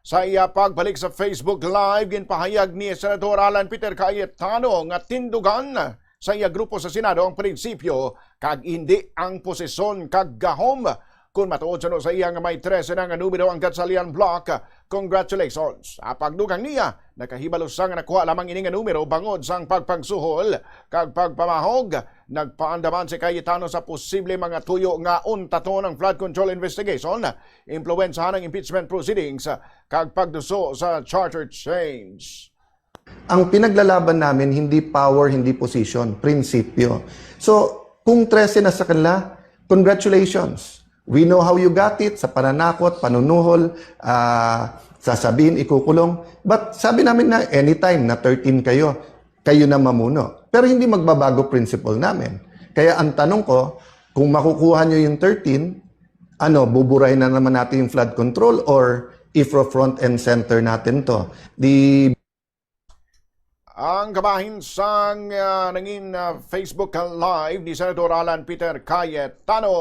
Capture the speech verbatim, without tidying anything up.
Sa iya pagbalik sa Facebook Live, ginpahayag ni Senador Alan Peter Cayetano nga tindugan sa iya grupo sa Senado ang prinsipyo kag hindi ang posisyon kag gahom. Kon matuod sano sa iya nga may trese na nga numero ang Gatchalian Bloc, congratulations. Sa pagdugang niya, nakahibalo sa nga nakuha lamang ini nga numero bangod sang pagpagsuhol kag pagpamahog. Nagpaandaman si Cayetano sa posible mga tuyo nga untaton ang flood control investigation, impluwensahan ang impeachment proceedings, kag pagduso sa charter change. Ang pinaglalaban namin hindi power, hindi position, prinsipyo. So, kung trese na sa kanila, congratulations. We know how you got it, sa pananakot, panunuhol, ah, sasabihin, ikukulong. But sabi namin na anytime na thirteen kayo, kayo na mamuno. Pero hindi magbabago principle namin. Kaya ang tanong ko, kung makukuha nyo yung thirteen, ano, buburahin na naman natin yung flood control or ifro front and center natin to? Di Ang kabahin sang ah, nangin ah, Facebook Live ni Senator Alan Peter Cayetano.